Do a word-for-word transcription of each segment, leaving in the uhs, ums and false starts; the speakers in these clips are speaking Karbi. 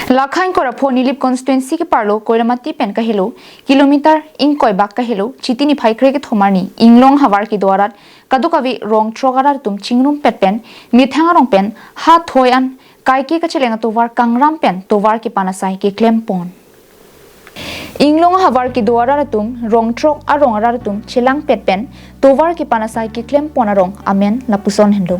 Lakha ingkoi ra pho Nilip constituency keparlo Koilamati pen kahelo kilometer ingkoi bak kahelo Chiti niphai kre kethom arni Inglong havar kedo arat kadokave rong throk arat atum chingrumpet pen methang arong pen ha thoi an kaike kacheleng atovar kangram pen tovar kepan asai keklem pon. Inglong havar kedo arat atum rong throk arong arat atum chelangpet pen tovar kepan asai keklem pon arong amen lapuson henlo.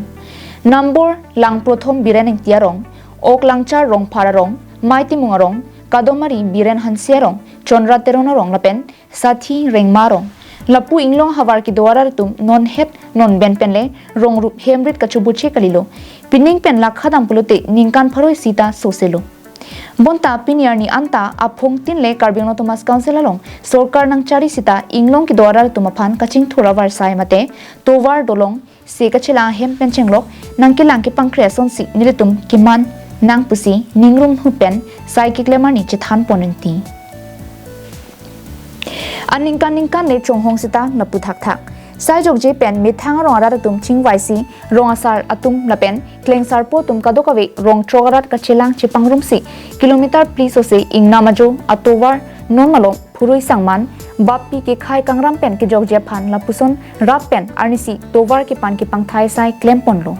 Nambor Langprothom Biren Engti arong, Ok Langchar Rongphar arong, Maitimung arong, Kadomari Biren Hanse arong, Chondra Teron arong lapen Sathi Rengma arong. Lapu Inglong havar kedo arat atum non het non ben pen le rong rup hem rit kachoboche kalilo. Pining pen lakha dam pulote ningkan pharo isi ta soselo. Bonta pini arni anta aphongtin le Karbi Anglong Autonomous Council along sorkar nangchari sita Inglong kedo arat atum aphan kachingthur avarsai mate tovar dolong se kachelang ahem pen chenglok nangkelang kepangkre asonsi nelitum keman nang pusi ningrum hu pen sai keklem arni chethan pon rinti. Aningkan ningkan le chonghong sita lapu thakthak. Sai jokje pen methang arong arat atum chingvaisi rong asar atum lapen klengsarpo atum kadokave rong throk arat kachelang chepangrumsi kilometer phli sose ingnam ajo atovar non malom phurui sangman bappi kekhai kangram pen kejokje aphan lapuson rap pen arnisi tovar kepan kepangthai sai klem ponlo.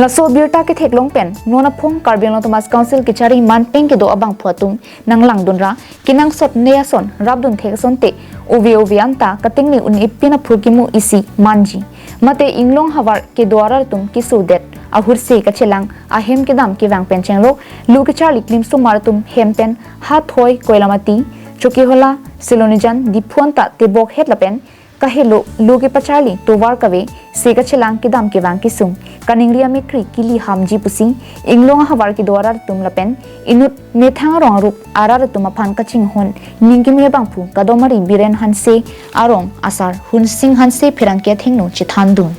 Laso birta ketheklong pen non aphong Karbi Anglong Autonomous Council kechari manpeng kedo abangphu atum nanglangdun ra kenangsot ne ason rapdun thek asonte ove ove anta katingne un-e pin aphurkimo isi manji. Mate Inglong havar kedo arat atum kesodet ahut se kachelang ahem kedam kevang pen chenglok lu kecharli klimsomar atum hem pen ha thoi Koilamati, Chokihola, Silonijan, Diphu anta tebok het lapen kahelo lu kepacharli tovar kave se kachelang kedam kevang kesung kaningri amekri kili hamji pusi Inglong havar kedo arat atum lapen inut methang arong arup arat atum aphan kachinghon ningkimi abangphu Kadomari Biren Hanse arong asar Hunsing Hanse pherangke athengno chethandun.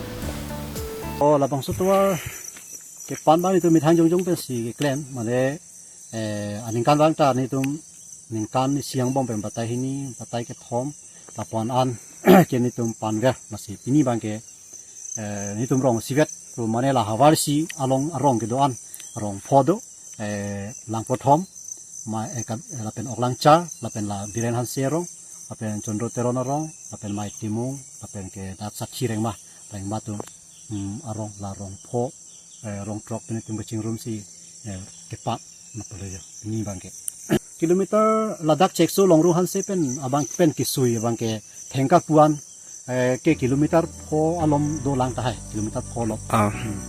O labangso tovar kepan abang itum methang jongjong pensi keklem mane eh, aningkanvang ta netum ningkan isi angbong pen batai hini, batai kethom, lapu-an an ke netum panver, lasi pini abangke, eh, netum rong isivet, pu mane la havar isi along arong kedo-an, rong pho do, eh, Langprothom, ma, eh, ka, eh, lapen Ok Langchar, lapen la Biren Hanse arong, lapen Chondra Teron arong, lapen Maitimung, lapen ke dak Sathi Rengma, Rengma atum, hmm, arong la rong pho, eh, rong throk pen netum kachingrumsi, eh, kepan na pule ya, pini abangke. Kilometer ladak Chekso Longru Hanse pen abang pen kesui abangke thengka kuan, eh, ke kilometer pho alom dolang tahai, kilometer pho lo. Ah. Hmm.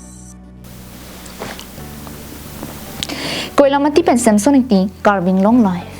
Koilamati pen Samson Ingti, Karbi Anglong Live.